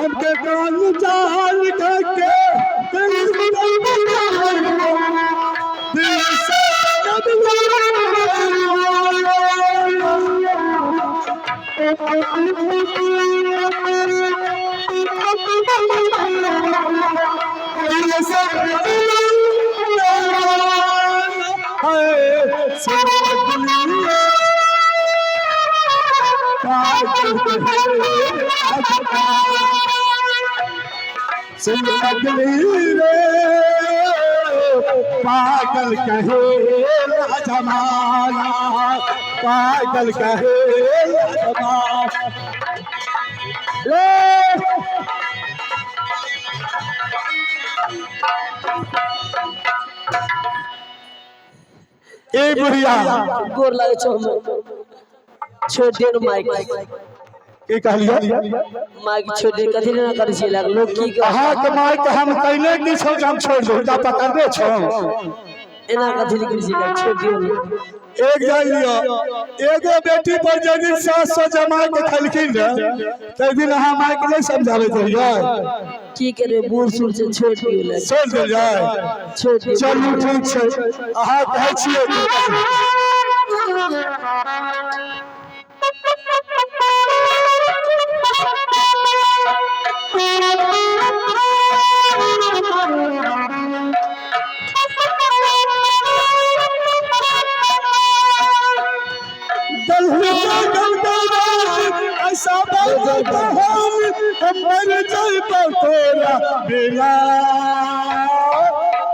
हमके कान जान के दिल दिल से दिल से रे पागल कहे जमाना, पागल कहे जमाना। ए बुढ़िया गोर लागे छौ हम, छोड़ दियौ ने माइक। की कहलियै? माइक छोड़ दियौ, कथी ना करै छी लाग लोग की कहत? अहाँके माइक हम कैले की छौ जे हम छोड़ि दू, ता पकड़ने छौ। एना कथी ले करै छी लाग, छोड़ दियौ ने। एक जान लिअ, एगो बेटी पर जाहि दिन 700 जमा के खेलखिन रे, ताहि दिन अहाँ माइक नहि समझाबैत रहियै। की करे, बूढ़ सूढ़ छै, छोड़ दियौ लाग। छोड़ देल जाय? छोड़ दियौ। चलू ठीक छै, अहाँ कहै छियै। ऐसा बात हम मर जाइबो तोरा बिना,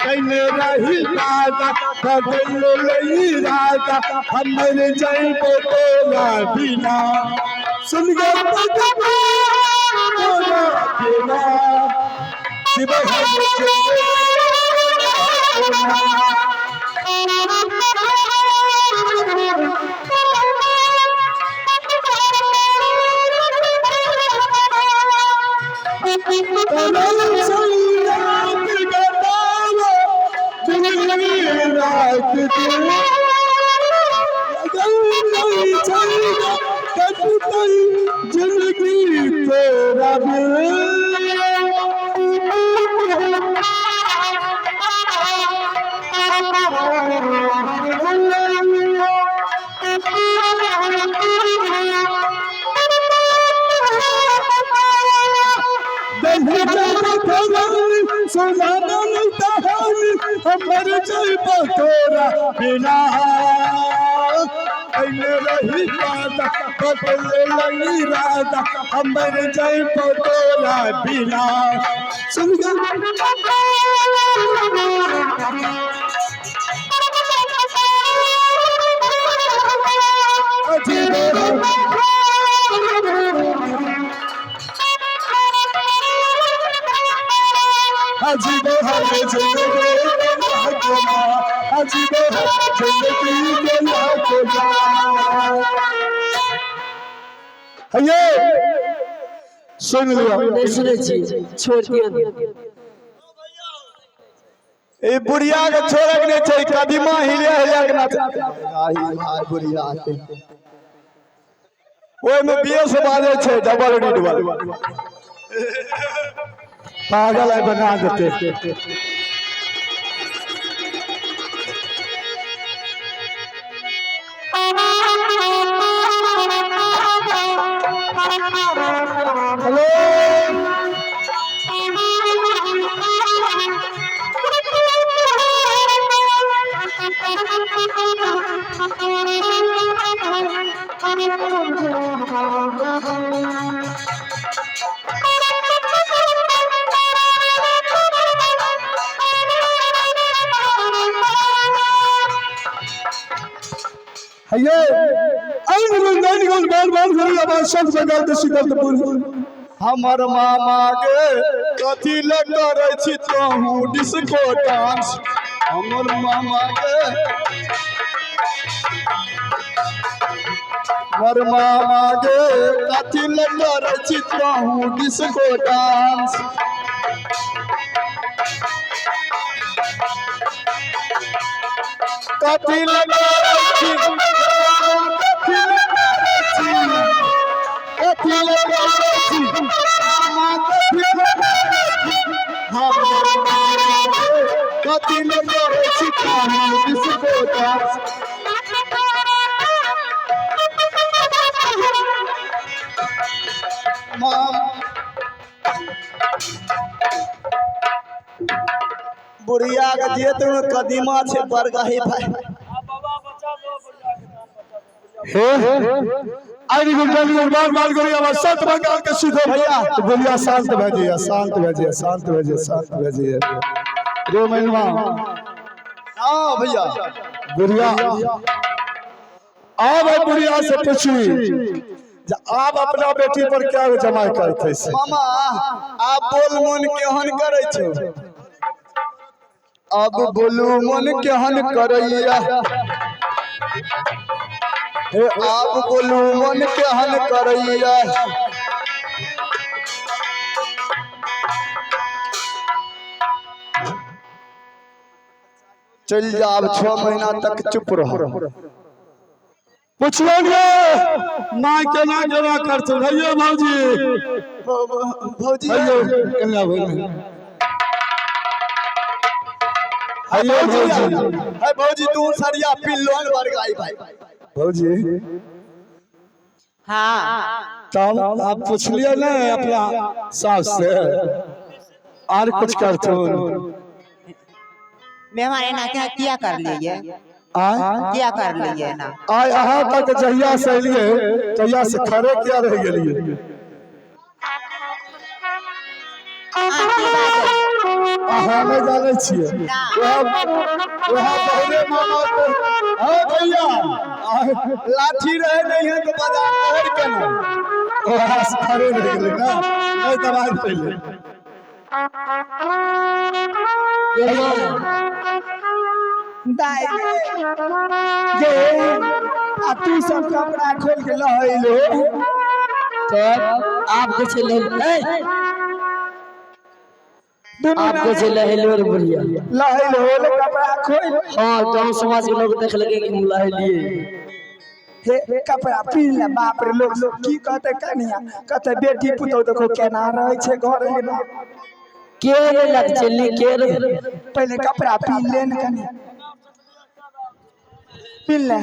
कैले रही राजा बदल लई राजा, हम मर जाइबो तोरा बिना। सुन गे तोरा बिना शिव हम जिंदगी तोरा हमर जइबो तोरा बिना, कैले रही राजा बदल लई राजा, हमर जइबो तोरा बिना। सुन अजीब हमें जिंदगी के अजीब जिंदगी के ये सुन लियो। नहि सुनै छी, छोड़ दियौ ने। ई बुढ़िया के छोड़े के नहीं छै, कदीमा हिले हिले के नाच आही भाई बुढ़िया के। ओहिमे बेस बाजै छै डबल रीड वाला। पागल है बना देते। हेलो ये आइन गुल बाल बाल घुरी आवाज सब जगह के सिकंदपुर। हमर मामा के कथी ले करै छी तोहू डिस्को डांस, हमर मामा के, हमर मामा के कथी ले करै छी तोहू डिस्को डांस, कथी ले करै छी, कथी ले करै छी, कथी ले करै छी मामा के। कथी ले करै छी तोहूँ डिस्को डांस? माम बुढ़िया के जे तुम कदीमा छै बरगही भाई। हे आई गुड गुड बार बार गोरी आवाज शांत बंगाल के सीधे भैया तो बोलिया शांत भए जाइए, शांत भए जाइए, शांत भए जाइए, शांत भए जाइए रे महिमा। हाँ भैया। बुढ़िया आब आई बुढ़िया से पूछी जे आप अपना बेटी पर क्या जमा करते से। मामा आप बोल मन केहन करै छौ? अब बोलू मन केहन करैया? हे आप बोलू मन केहन करैया? चल जाब 6 महीना तक चुप रह। पुछलो गे माँ केना केना करते भैया भौजी? भौजी भैया केना भौजी? भैया भौजी है भौजी तू सरिया पिल्लोन बरगाई भाई। भौजी हाँ तब आप पूछलिए ना अपना सास से आर कुछ करथुन? मेहमान एना क्या किया कर लिए? आय किया कर लिए ना? आय अहाँ तक जहिया से एलिए तहिया से खड़े किया रह गेलिए? अहाँ की बाजै? अहाँ नहि जानै छियै। ना। वएह वएह पहिले मामा के हाँ भैया लाठी रहे नहीं है तो बाजार तोड़ के ना। वएह से खड़े रह गेलै ना, नहि दबाइ पहिले। दाइ गे आ तू सब कपड़ा खोल के लहैलो। तब आप के छै लहल दुनू आप के छै लहलो रे बुढ़िया। लहैलो कपड़ा खोल। हाँ गांव समाज के लोग देख लगे कि हम लहलिए। हे कपड़ा पीन ले। बाप रे लोग सब की कहते? कनिया कहते बेटी पुतोह देखो केना रहै छै घर अंगना। के रे लग चली के रे? पहले कपड़ा पीन ले ने कनिया, पीन ले।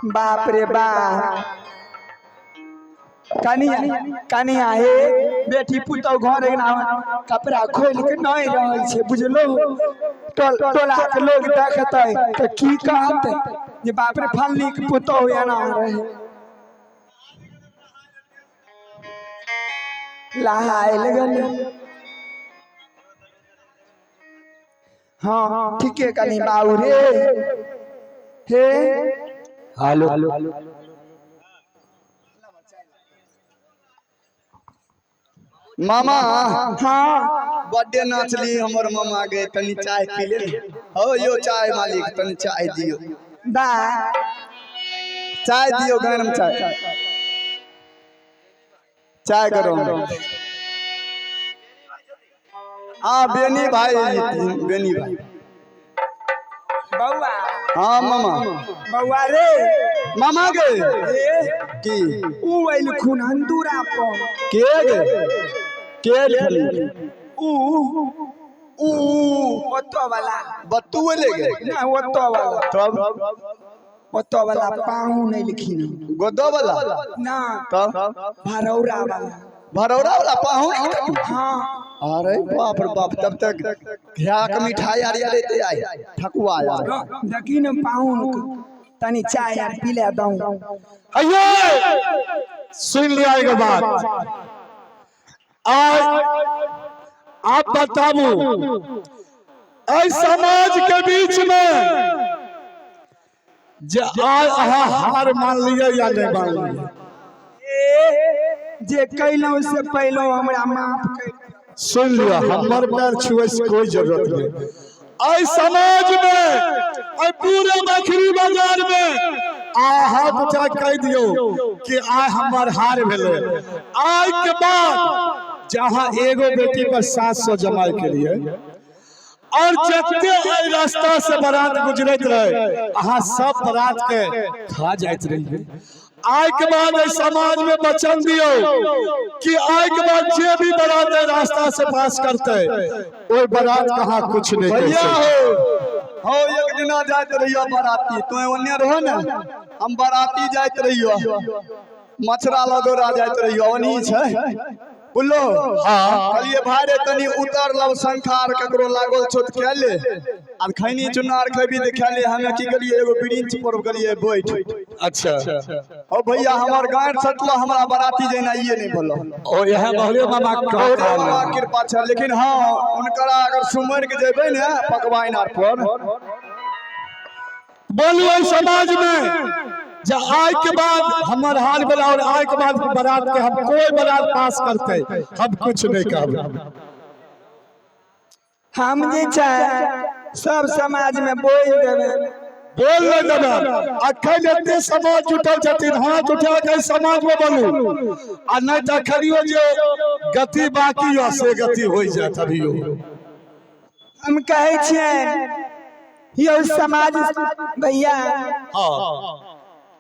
बाप रे बाप कनिया कनिया हे बेटी पुतोह घर अंगना कपड़ा खोल के नहीं रहै छै बुझलो? टोल टोला के लोग देखतै तऽ की कहतै जे बाप रे फल्ली के पुतोह एना रहे लहाय लगल। हाँ ठीके कनी बाबू रे। हे हेलो मामा हाँ बर्थडे नाचली हमर मामा गे, तनी चाय पी ले। हो यो चाय मालिक तनी चाय दियो। दा चाय दियो, गरम चाय, चाय गरम। हाँ बेनी भाई, बेनी भाई। बउआ। हाँ मामा। बउआ रे। मामा गे की ऊ अइलखुन हन दूरा पर। के गे के लिखली? ऊ ऊ ओतो वाला। बत्तू ले गे? ना ओतो वाला। तब ओतो वाला पाहुन अइलखिन। गोदो वाला? ना। तब भरौरा वाला। भरौरा वाला पाहुन? हाँ। अरे बाप रे बाप, तब तक घिया के मिठाई आर लेते आई ठकुआ यार। देखी न पाहुन के तनी चाय आर पिला दऊं। आइए सुन लिया एगो बात। आज आप बताबू एहि समाज के बीच में जे आइ अहाँ हार मान लिअ या नहीं मान लिअ? जे कैलहुँ से पहिलहुँ हमरा माफ कर। सुन लिअ, हमर पैर छुए से कोई जरूरत नहीं। एहि समाज में, एहि पूरे बखरी बाजार में आ हाथ उठा कह दियौ कि आइ हमर हार भेलै। आइ के बाद जहाँ एगो बेटी पर 700 जमाए के लिए और जते एहि रास्ता से बारात गुजरैत रहे अहाँ सब बारात के खा जाइत रहिए। आइ के बाद एहि समाज में वचन दियो कि आइ के बाद जे भी बारात एहि रास्ता से पास करते ओहि बारात कहाँ कुछ नहीं कहि भैया सकतै। हो हो, एक दिना जाइत रहियो बाराती, तू ओन्ने रहो ने, हम बाराती जाइत रहियो, मछरा लगोरा जाइत रहियो, ओनही छै बुझलो। हाँ। कहलिए भाई रे तनी उतर लब शंखा आर ककरो लागल छौ तऽ खा ले, आर खैनी चुन्ना आर खेबी तऽ खा ले। हमे की गेलिए एगो ब्रिंच पर गेलिए बैठ। अच्छा। ओ भैया हमर गाँठ सटलो, हमरा बाराती जेनाइए नहीं भेलो। ओ यहाँ बहुरे मामा के बहुत कहल। बाबा कृपा छै, लेकिन हाँ हुनकरा अगर सुमर के जेबै ने पकवाइन आर पर। बोलू एहि समाज में जे आइ के बाद हमर हाल भेल और आइ के बाद बारात के हम कोई बारात पास करते हम कुछ नहीं कहबै। हम जे छै सब समाज में बोल देबै। बोल नहीं देबै। अखन एते समाज जुटल छथिन, हाथ उठा के समाज में बोलू, आ नहीं तऽ अखनियो जे गति बाकी यऽ से गति होइ जायत अभियो। हम कहै छियनि यौ समाज भैया, हाँ।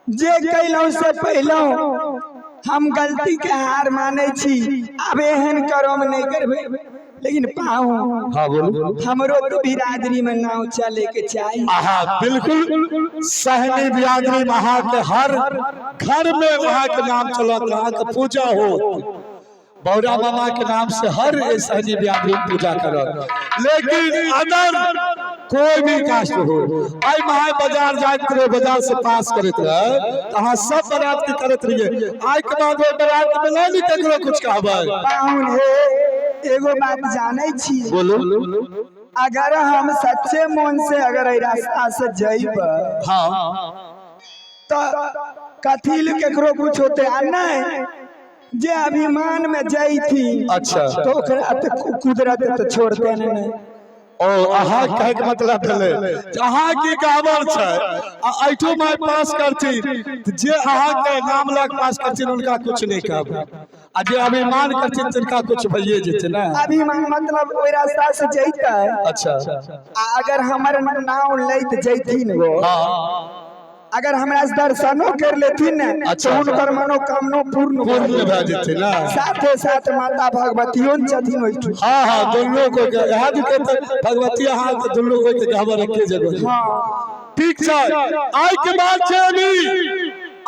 जे कैलहुँ से पहिलहुँ हम गलती के हार मानै छी, आब एहन करम नहीं करबै, लेकिन पाहु हाँ बोलू। हमरो तो बिरादरी में नाव चले के चाही। आहा बिल्कुल, सहनी बिरादरी में अहाँ के हर घर में अहाँ के नाम चलत, अहाँ के पूजा हो बौरा मामा के नाम से हर सहनी बिरादरी में पूजा करत। लेकिन अदर कोई भी कास्ट हो, आई महा बाजार जाइत रहे, बाजार से पास करत रहे तऽ अहाँ सब बारात के करत रहिए। आई के बाद ओहि बारात में नहीं ककरो कुछ कहबै। पाहुन हे, एगो बात जानै छी? बोलू। अगर हम सच्चे मन से अगर एहि रास्ता से जइब हाँ तो कथी ले केकरो कुछ होते, आ नहीं जे अभिमान में जैथी अच्छा। तो ओकरा तो कुदरत तो छोड़ते नहीं। ओ अहाँ कहे के मतलब भेलै जे अहाँ की कहबर छै आ एहिठो माय पास करथिन तऽ जे अहाँ के नाम लग पास करथिन हुनका कुछ नहीं कहबै, आ जे अभिमान करथिन तिनका कुछ भइए जेतै ने। अभिमान मतलब ओहि रास्ता से जैतै। अच्छा। आ अगर हमर नाम लैत जैथिन वो, हाँ अगर हमरा से दर्शनो कर लेथिन ने अच्छा। तो हुनकर मनोकामनो पूर्ण पूर्ण भए जेतै ने। साथे साथ माता भगवतियो ने छथिन ओहिठुन। हाँ हाँ, दुनू को के यहाँ भी कहते भगवती अहाँ के दुनू को के गहबर एके जगह। हाँ ठीक छै, आइ के बाद जे भी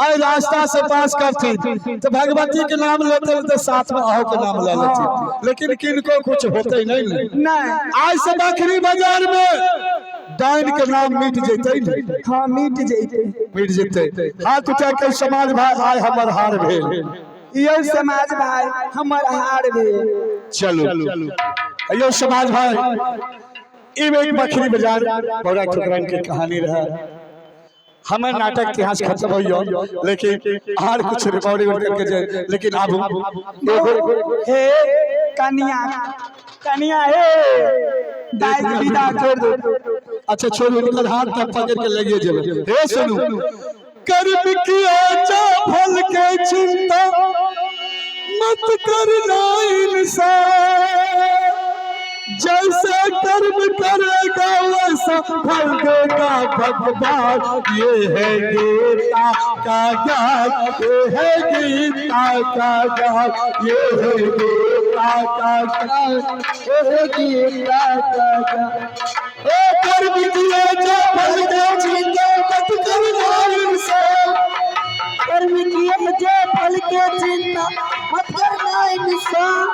आइ रास्ता से पास करथिन तो भगवती के नाम लेते लेते साथ में अहो के नाम ले लेथिन, लेकिन किनको कुछ होते नहीं ने। नहीं आइ से बखरी बाजार में डाइन के नाम मिट जेतै ने। हाँ मिट जैते। मिट जेतै। हाथ उठा के समाज भाई आइ हमर हार भेल। यौ समाज भाई हमर हार भेल। चलू यो समाज भाई, ई एक बखरी बाजार बौरा ठुकराइन के कहानी रहे। हमें नाटक इतिहास खत्म हो, लेकिन हार कुछ रिकॉर्डिंग करके जाए, लेकिन अब हे कनिया कनिया हे दाई के विदा कर दो। अच्छा छोड़ू, उनकर हाथ तक पकड़ के लगे जेबे। हे सुनू, कर्म किया जा फल के चिंता मत करना इंसान, जैसे कर्म करेगा वैसा फल देगा भगवान। ये है गीता का ज्ञान, ये है गीता का ज्ञान, ये है गीता का ज्ञान, ये है गीता का ज्ञान। ओ कर्म किया जा फल के चिंता मत करना इंसान, कर्म किया जा फल के चिंता मत करना इंसान,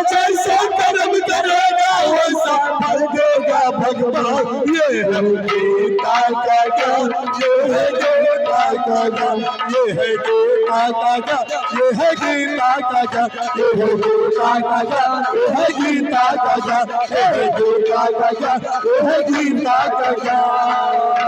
जैसे कर्म करेगा वैसा फल देगा भगवान। ये है गीता का ज्ञान, ये है गीता का ज्ञान, ये है गीता का ज्ञान, ये है गीता का ज्ञान, ये है गीता का ज्ञान, ये है गीता का ज्ञान, ये है गीता का ज्ञान, ये है गीता का ज्ञान।